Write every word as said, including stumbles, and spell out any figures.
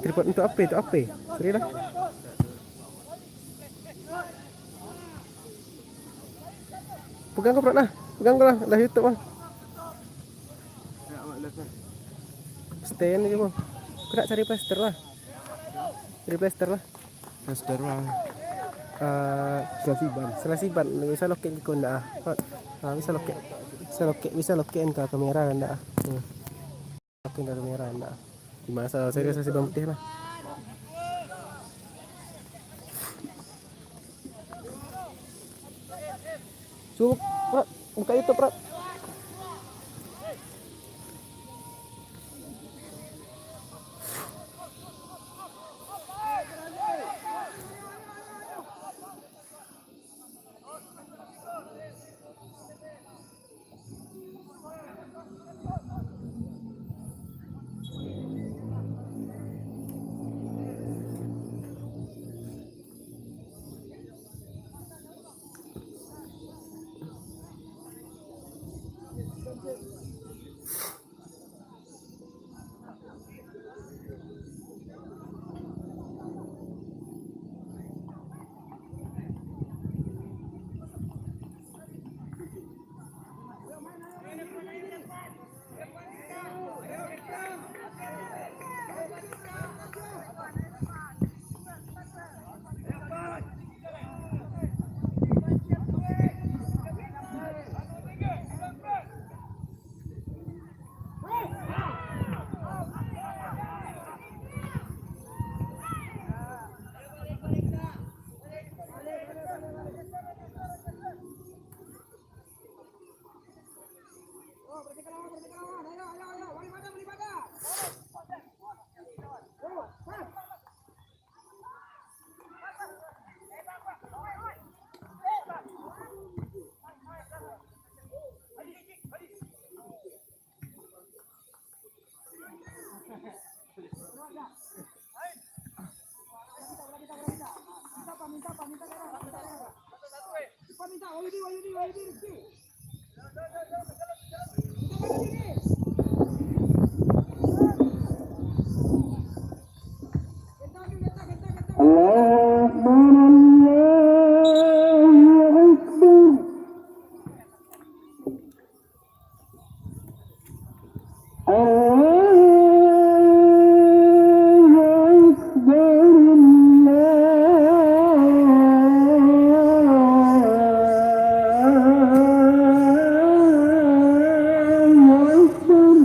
Tripod untuk apa? Untuk apa? Sorry lah. Pegang ko, Prat, lah. Pegang ko lah. Lah YouTube lah. Stand je, bang. Kau nak cari plester lah. Cari plester lah. Plester lah. Ah, selasi ban. Selasi ban. Bisa loket ko ndak, ah? Prat. Ah, bisa loket. Bisa loket, bisa loket ka kamera ndak, ah? Hmm. Loket ka kamera ndak, ah? Di mana salah saya selasi ban putih lah. Suruh, Prat, buka YouTube, Prat.